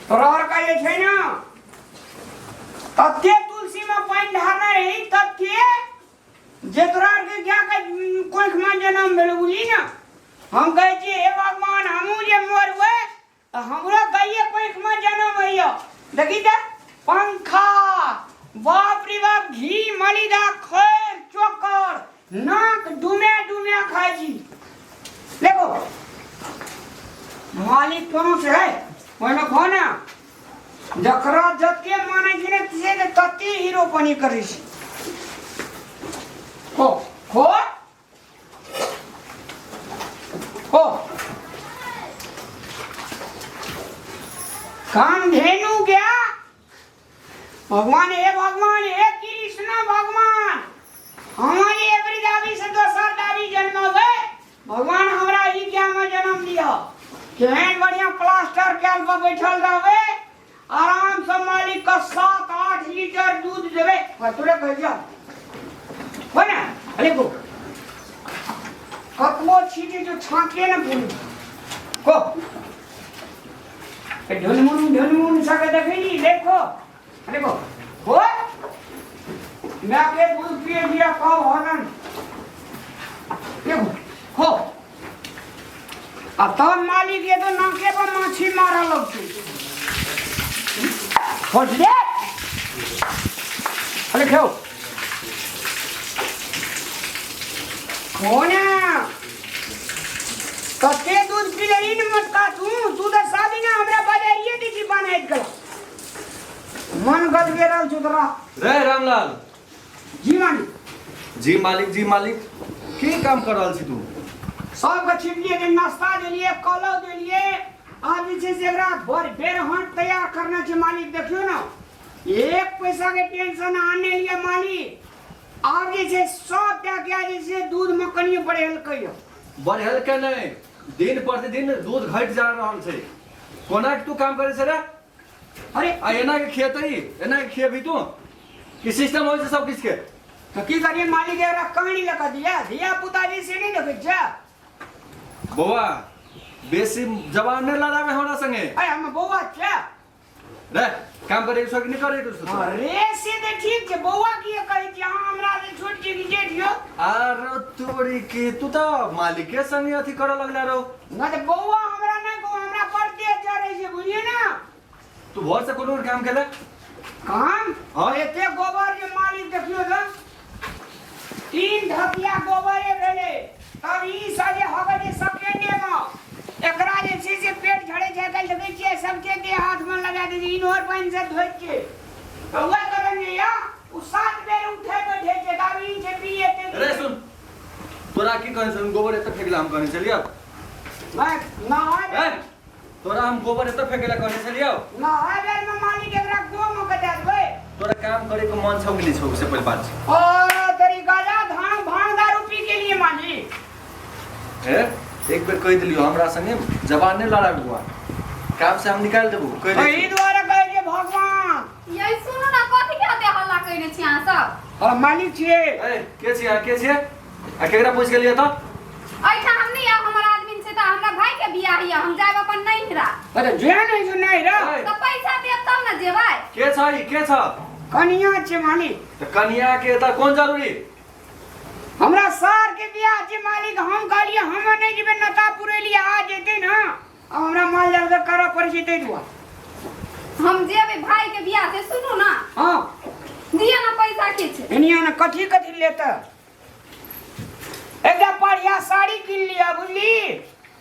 तोरा और का जे छै ने तते तुलसी में पानि ढारने रही तते जे तोरा आरके गायके कोखिमे जनम भेल बुझली ने। हम कहै छियै हे भगवान, हमहूँ जे मरबै तऽ हमरो गाये कोखिमे जनम होइए। देखी तऽ पंखा, बाप रे बाप, घी मलिदा खैर चोकर नाक डुमे डुमे खाइ छी। देखो मालिक कोनो छै ओहिमे खो ने, जकरा जते मानै छै ने से तऽ तते हीरो पानी करै छै। खो खो खो कामधेनु गया भगवान, हे भगवान, हे कृष्ण भगवान, हमारी एवरी दाबी से दोसर दाबी जन्मबै भगवान, हमरा ई गाय में जन्म दिह। केहन बढ़िया प्लास्टर कैल पर बैठल रहबै, आराम से मालिक का 7-8 लीटर दूध देबै। हाँ, तोरे कह जा हो ना। अरे को कतबो छीटे जो छाके ना पूरी को ढुनमुन ढुनमुन सके देखै नी। देखो, अरे को हो मैं के दूध पिए दिया कहो हनन। देखो हो आ तब मालिक ये तो नाके पर माछी मारा लगतू। छोड़ दे, अरे खेओ कोना कते दूध पी लेली ने मोटका तू। तू तऽ सब दिना हमरा बजारिये दै छी बान्हैत गेला, मन गदगेरल छौ तोरा। रे रामलाल। जी मालिक। जी मालिक, जी मालिक, की काम कर रहल छी तू? सबके छिपलिए जे नाश्ता देलिए, कलौ देलिए, आब जे छै से एकरा भोर बेर हाथ तैयार करना छै मालिक। देखियौ ने, एक पैसा के टेंशन अहाँ नहि लिअ मालिक। आब जे छै सब टाका जे छै दूध मे कनियो बढ़ेलकै यऽ। बढ़ेलकै नहि, दिन प्रतिदिन दूध घटि जा रहल छै। कोना के तू काम करै छै रे? अरे आ एना के खेतै, एना के खेबही तू? की सिस्टम होइ छै सब किछु के? तऽ की करिए मालिक, एकरा कानी लऽ कऽ दिया धिया पुता जे से नहि देखै छियै? बौआ, बेसी जवान नहि लड़ाबे हमरा संगे। अरे हम बौआ छियै। रे, काम करे छौ कि नहि करे छौ? अरे से तऽ ठीक छै, बौआ किए कहै छी अहाँ हमरा से छोट छी कि जेठ यौ? अरे तोरी के, तू तऽ मालिके संगे अथी करऽ लगला रहो। नहि तऽ बौआ हमरा नहि कहू, हमरा बड़ देह जरै छै बुझलियै ने। तू भोर से कोनो काम केले? काम? हाँ। एते गोबर जे मालिक देखियो तऽ 3 ढकिया गोबरे भेलै। तब ई सब जे होगे जे सेकेंडे मे एकरा जे छै से पेट झड़ै छै। काल्हि देखै छियै सबके देह हाथ मे लगा दै छै, इन्होर पानि से धोइ छै तऽ वएह करन जे या ओ 7 बेर उठै बैठै छै। तब ई छै पी एते। रे सुन, तोरा की कहने छलहुँ? गोबर एतऽ फेकला हम कहने छलियौ? नहाय ए, तोरा हम गोबर एतऽ फेकला कहने छलियौ? नहाय बेर मे मालिक एकरा गो मे के दए देबै। तोरा काम करे के मन छौ कि नहि छौ, से पहिले बात छै। ओ तोरी गाजा धान भांग दारू पी के लिए मालिक। ए, एक बेर कहि देलियौ, हमरा संगे जबान नहि लड़ाबे बुआ, काम से हम निकालि देबो कहि दै एहि छियौ। दुआरे कहै छै भगवान। यै सुनू ने, कथी के हते हल्ला कयने छी अहाँ सब? हम मालिक छियै। ए, के छियै अहाँ? के छियै आ केकरा पूछि गेलियै तऽ? एहिठाम हम नहि आयब, हमर आदमी छै तऽ हमरा भाई के बियाह यऽ, हम जायब अपन नैहरा। अरे जे नहि छै नैहरा। ए, तऽ पैसा देब तब ने जेबै। के छै ई? के छ? कनिया छै मालिक। तऽ कनिया के एतऽ कोन जरूरी? हमरा सार के बियाह छै मालिक, हम कहलियै हम नहि जेबै, नता पुरेलियै, आ जेतै ने। आब हमरा माल जाल के करऽ पड़ै छै ताहि दुआरे। हम जेबै भाई के बियाह छै, सुनू ना। हाँ। दिअ ना पैसा किछु। एनिया ने कथी कथी लेतै? एकटा बढ़िया साड़ी कीन लिअ बुझली।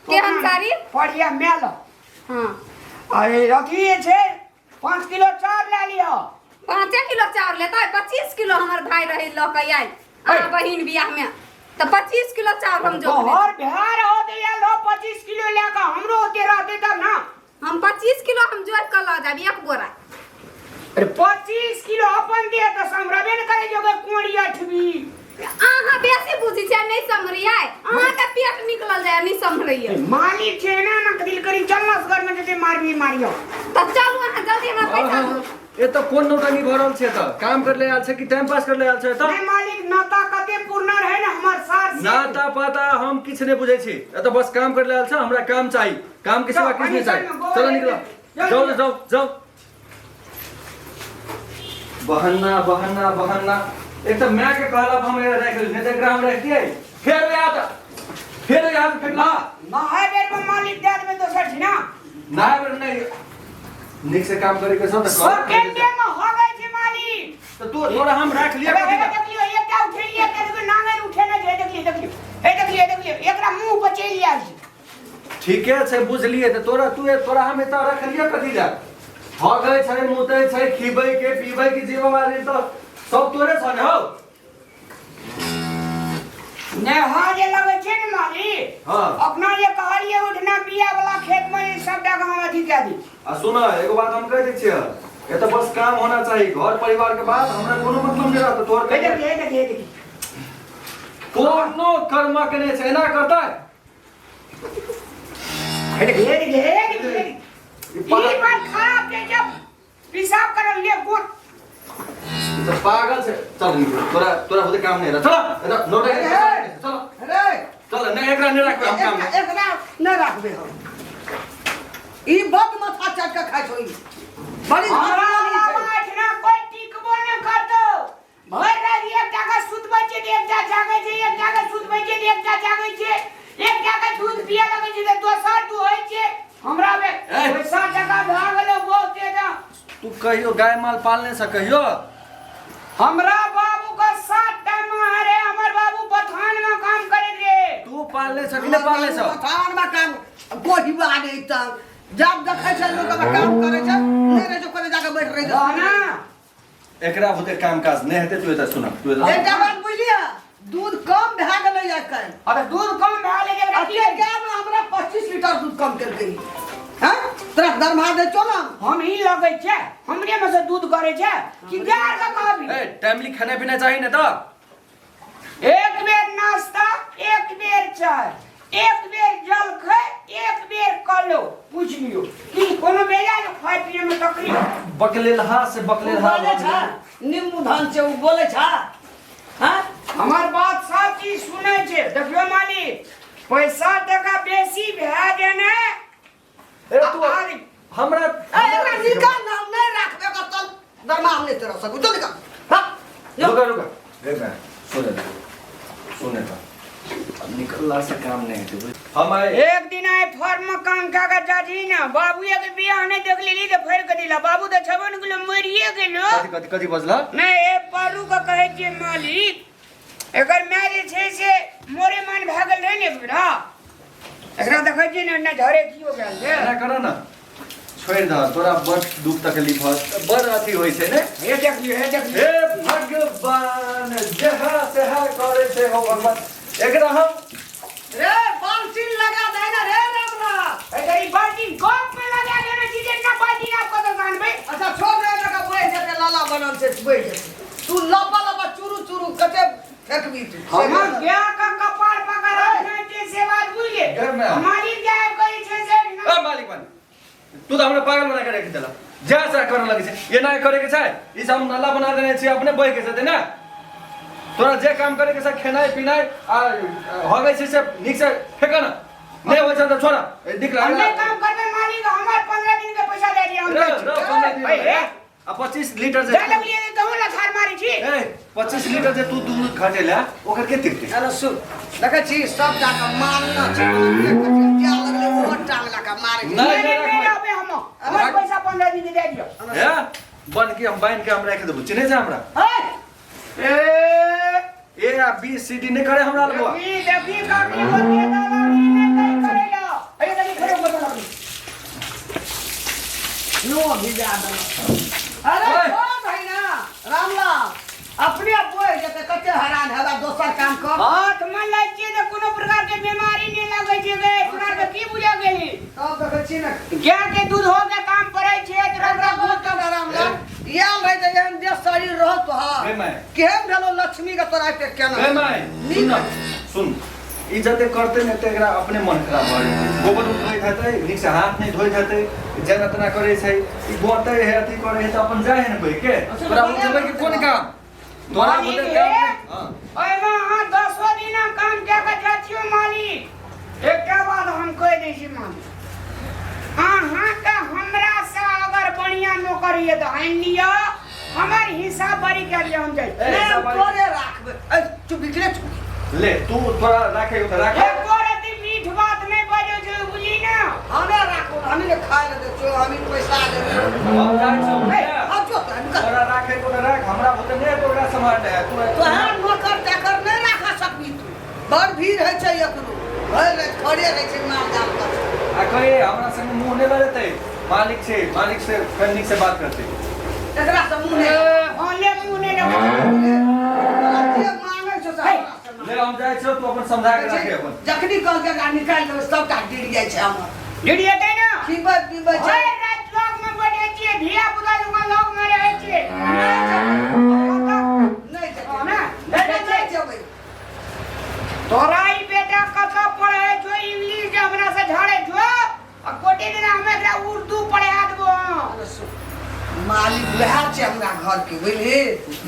केहन साड़ी? बढ़िया मेल। हाँ। आ ई अथी जे छै 5 किलो चाउर लए लिअ। 5 किलो चाउर लेतै? 25 किलो हमर भाई रहे लऽ के आयल अहाँ बहिन बियाह में, तऽ 25 किलो चाउर हम जोखने। तोहर भाय रहो तऽ आयल रहो 25 किलो लए कऽ, हमरो ओते रहतै तब ना। हम 25 किलो हम जोखि कऽ लऽ जायब एक बोरा। अरे 25 किलो अपन देह तऽ सम्हरबे ने करै जोगे कोड़ी अठबी। अहाँ बेसी बुझै छियै, नहि सम्हरियै अहाँके पेट निकलल जाय नहि सम्हरैया। मालिक छै ना ना दिल करी चल ना घर में जते मारबी मारियो। तऽ चलू अहाँ जल्दी, हमरा पैसा दू। एतऽ कोन नौटंकी भऽ रहल छै? एतऽ काम कर ले आयल छै कि टाइम पास कर ले आयल छै एतऽ? नहीं मालिक, नाता कते पुरना रहे ना हमर सार से। नाता पाता हम किछु नहि बुझै छी, एतऽ बस काम कर ले आयल छै। हमरा काम चाही, काम के सिवा किछु नहि चाही। चलो निकलो। जाओ ने जाओ जाओ बहाना बहाना बहाना। एक तो मैं के कहला हम एकरा राखि लेली, नहीं तऽ एकरा हम राखितियै। फेर आता फेर यहाँ फेर ला। नहाय बेर में मालिक दे देबै दोसर ठिना। ना बेर नहीं, नीक से काम करे के सब तऽ कर। सेकेंडे में हो गए छै मालिक। तऽ तू तोरा हम राख लिया। हे देखलियो, एकटा उठेलियै, एकटा देखियौ नांगरि उठेने छै। देखलियो देखलियो, हे देखलियो देखलियो, एकरा मुंह पर चलि आयल छै। ठीके छै, बुझलियै। तऽ तोरा तू तोरा हम एतऽ रखलियै कथी लए? हगै छै, मुतै छै, खिबै के पीबै के जिम्मेवारी तऽ सब तोरे छ ने हौ। नेहा जे लगै छै ने मालिक। हाँ। अपना जे कहलियै उठना बिया वाला खेत में ई सबटा के हम अथी कए दै छी। आ सुन, एगो बात हम कहि दै छियै, एतऽ बस काम होना चाही, घर परिवार के बात हमरा कोनो मतलब नहि रहतौ तोहर। हे देखिए हे देखिए हे देखिए। कोनो कर्मक नहि छै, एना करतै। हे देखिए हे देखिए हे देखिए। ई ई बात खराब छै, जब पेशाब करल ले गोट। ई तऽ पागल छै। चल निकल, तोरा तोरा होते काम नहि रह। चल एतऽ नोटे। चल। रे। चल, नहि एकरा नहि राखबै हम काम नहि। एकरा नहि राखबै हम, ई बड माथा चाट के खाइ छौ, ई बड़ी हमरा घमंडी छै। अलावा एहिठिना कोइ टिकबो नहि करतौ। भरि राति एकटा के सुतबै छै तऽ एकटा जागै छै, एकटा के सुतबै छै तऽ एकटा जागै छै, एकटा के दूध पिए लगै छै तऽ दोसर दुहै छै। हमरा बे ए! पैसा टका भए गेलो बहुत तऽ। तू कहियो गाय माल पालने से कहियो? हमरा बाबू के 7 टा माँ रे, हमर बाबू बथान में काम करैत रे। तू पालने से कि नहि पालने से? बथान में काम कोहिबा नहि तऽ जब देखै छै लोक अपन काम करै छै, नहि रहै छै कोने जाके बैठ रहै छै। ना। एकरा बुते काम काज नहि हेतै। तू एतऽ सुन, तू एतऽ। एकटा बात बुझलियै, दूध कम भए गेलै एखन। अरे दूध कम भए गेलै एकरा की? अते गाय में हमरा 25 लीटर दूध कम केलकै। हैं, तोरा दरमाहा दै छौ ने? हम ही लगै छै हमरे में से दूध करे छै कि गाय के कहबी? ए, टाइमली खाना पीना चाही ने तऽ। एक बेर नाश्ता, एक बेर चाय, एक बेर जलखै, एक बेर कलो। पूछ लियो कि कोनो बेजा खाय पिए में तकलीफ। बकलेलहा से उ बकलेलहा। बोलै छ, निम्बू धान छै, उ बोलै छ। हैं। हमर बात सब चीज सुनै छै। देखियो मालिक, पैसा टका बेसी भए जेने। ए तू हमरा ए, एकरा निकाल ना, हम नहि राखबै एकर। चल, दरमाहा हम नहि तोरा सकू, चल निकाल। हाँ। रुका रुका रे मैं सुने तो, सुने तो, अब निकलला से काम नहीं हेतै बुझ। हम आइ एक दिन आइ फॉर्म में काम कए के जाजी ने, बाबूए के बियाह नहि देख लेली तऽ फाड़ि के दिला। बाबू तऽ छबे ने गेलो, मरिए गेलो। कथी कथी कथी बजला? नहि, ए पारू के कहै छियै मालिक, एकर माय जे छै से मोरे मान भए गेल रहै ने बेटा। एकरा देखै छियै ने, ने झरे कियो गेल छै। एना कर न, छोड़ि दह। तोरा बड़ दुख तकलीफ ह, बड़ अथी होइ छै ने। हे देख लियो, हे देख लियो। हे भगवान, जहाँ सेहा करै छै हो भगवान, एकरा हम रे, बाल्टीन लगा दे ना रे रामला। ए ई बाल्टी गप में लगा देने छी जे ना बाल्टी आप कतऽ जानबै। अच्छा छोड़ दे एकरा, बैठ जेतै, लाला बनल छै, बैठ जेतै। तू लपा लपा चुरू चुरू कते फेकबी तू? हमर गाय का कपार पकड़ रखने छै से बात बुझ गेल। घर में आ। मालिक जाय कहै छै से ए मालिक बन, तू तऽ हमरा पागल बना के राखि देला। जा सह करऽ लगै छै, एना करे के छै। ई सब हम नाला बना देने छियै, अपने बहि के जेतै ने। तोरा जे काम करे के छै, खेनाइ पिनाइ आ हगै छै से नीक से फेक न, नहि होइ छै तऽ छोड़। ए, निक हम लागल। नहि काम करबै मालिक, हमर 15 दिन के पैसा दे दिअ, हम रे, जाइ छी। रे, 15 दिन। ए, हे, आ 25 लीटर जे जाय लगलियै तऽ तहूँ लथार मारै छी। ए, 25 लीटर जे तू दूध घटेला, ओकर के तिरतै? हेलो सुन, देखै छी सबटा के मारना छै, जा लगलै ओहो टांग लगा के मारै छै। नहि, नहि नहि नहि राखबै। रहबै हम, हमर पैसा 15 दिन के दे दिअ। हे, बन के हम बान्हि के हम राखि देबौ। चिन्है छै हमरा? हे। ए ए आ बी सी डी नहि करे हमरा लगवा। देखी देखी, काकी होती दादागिरी नहि करै करै ला। अरे देखी, खड़े हो लगली। नो भिजा देलक। अरे ओए। छोड़ भाई ना रामलाल, अपने बोल जेतै, कते हैरान हेबा, दोसर काम कर। हाथ में लै छियै तऽ कोनो प्रकार के बीमारी नहि लगै छै गे। तोरा के की बुझा गेली? तब देखै छी ने। गाय के दूध हो के काम पड़ै छै तोरा। एकरा बहुत कम रामलाल आयल रहै तऽ एहन देश शरीर रहत तोहार? गे माय। केहन भेलो लक्ष्मी के तोरा एते केना? गे माय, सुन न, सुन, ई जते करते ने ते एकरा अपने मन खराब भऽ जेतै। गोबर उठबैत हेतै, नीक से हाथ नहि धोइत हेतै, जेना तेना करै छै। ई गोतै है, अथी करै है तऽ अपन जाइ है ने बहि के। तोरा उठबै के कोन काम? तोरा मालिक बुते हे। काम नहि। हँ। ओहिमे अहाँ दसो दिना काम कए कऽ जाइ छियौ मालिक, एकटा बात हम कहि दै छी मालिक, अहाँके हमरा ये तऽ आनि लिअ हमर हिस्सा बड़ी कए लिअ हम जाइ ए, नहि, हम हिस्सा बारी- तोरे राखबै ए चुप निकले चुप ले तू तोरा राखे तो राख एको रति मीठ बात नहि बजै छै बुझली ने हमे राखो हमी ने खाय ले दै छियौ हमी पैसा देबै हम जाइ छौ ए, हम जो तो हम कर तोरा राखे तो राख हमरा बुते नहि तोरा सम्हारने है तू तोहर नौकर चाकर नहि राखा सकबी तू बड़ भीड़ होइ छै एखनो भरि राति खड़े रहै छै माल जाल पर आ कहे हमरा संग मुंह नहि लड़ेतै मालिक छै मालिक से कनि नीक से बात करतै एकरा से मुँह नहि हँ ले मुँह नहि लगबै तोरा जे मांगै छौ से हमरा से मांग। ले हम जाइ छौ तू अपन समझा के राखे अपन जखनी कहलकै एकरा निकालि देबै सबटा गिर जाइ छै हमर जुड़िएतै ने खीबै पीबै छै भरि राति लगमे बैठै छियै धिया पुता जकाँ लगमे रहै छियै नहि जेबै हँ ने? नहि नहि जेबै तोरा ई बेटा कतऽ पढ़ै छौ इंग्लिश जे हमरा से झाड़ै छौ आ कोटी दिना हम एकरा उर्दू पढ़ा देबो अरे सुन, मालिक वएह छै हमरा घर के बुझली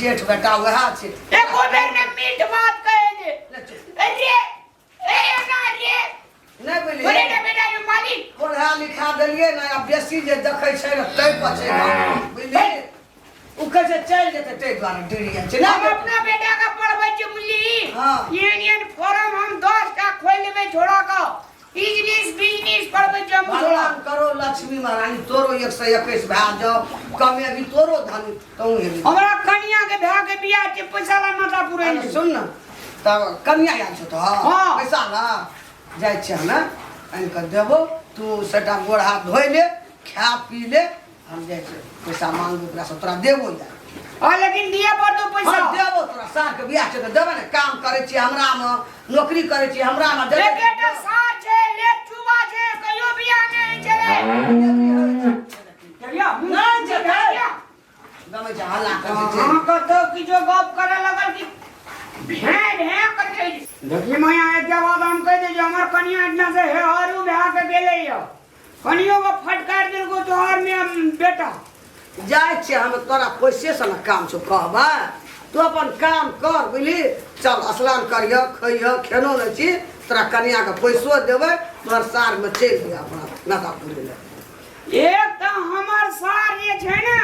जेठ बेटा वएह छै एको बेर ने मीठ बात कहे दे ले चल। अरे ए ना रे नहि बुझली बोले ना बेटा ये मालिक पढ़ा लिखा देलियै ने आ बेसी जे देखै छै ने ताहि पर छै बुझली ओ कहै छै चलि जेतै ताहि दुआरे डरि जाइ छै हम नहि अपना बेटा के पढ़बै छियै बुझली हाँ। एहन एहन फॉर्म हम 10 टा खोलि लेबै छोड़ा के बिजनेस बिजनेस पढ़बै छियै हम छोड़ा भगवान करो लक्ष्मी महारानी तोरो 121 भए जाओ कमेबी तोरो धन तहूँ हेबी हमरा कनिया के भए के बियाह छै पैसा ला माथा पुरै अरे सुन ने तब कनिया आयल छौ तो हाँ। पैसा ला जाइ छियै हमे आनि कऽ देबो तू सबटा गोड़ हाथ धोइ ले खा पी ले हम जाइ छियै पैसा मांगबो ओकरासँ तोरा देबो यार हाँ लेकिन दिए पड़तो पैसा हाँ देबो तोरा सार के बियाह छै तऽ देबै ने काम करै छियै हमरामे नौकरी करै छियै हमरामे देबै एकेटा सार छै ले चुबा छै कहियो बियाह नहि होइ छै रे चलिया नहि जेतै। गमै छै हल्ला करै छै अहाँ कतौ किछो गप करे लगल कि भें भें करै देखी मैया एकटा बात हम कहि दै छी हमर कनिया एहिठिना से हेहरू भए के गेलै यऽ कनियो के फटकार देलको तोहर में बेटा जाइ छियै हम तोरा पैसेसँ ने काम छौ कहबै तू अपन काम कर बुझली चल स्नान करिह खइह खेनो नहि छी तोरा कनियाके पैसो देबै तोहर सारमे चलि दिअ अपना नाता पुरै लए एक तऽ हमर सार जे छै ने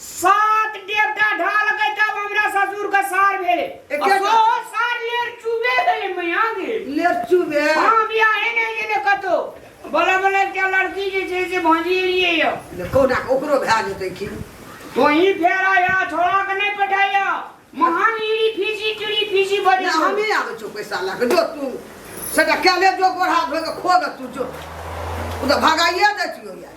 सात डेढ़टा ढालकै तब हमरा ससुर के सार भेलै एकेटा? आ सार लेर चुबे गेलै मैया गे लेर चुबे हाँ बियाहे नहि गेलै कतौ बला बला एकटा लड़की जे छै से भांजी एलियै यऽ ले कहुना कऽ ओकरो भए जेतै की तोही फेर आया छोड़ा के नहि पठाया महान ईड़ी फीसी चूड़ी फीसी बजै नहि छौ हमही आबै छौ पैसा लए कऽ जो तू सेटा कए ले जो गोड़ हाथ धोइ कऽ खो गे तू जो ओ तऽ भगाइए दै छियौ यार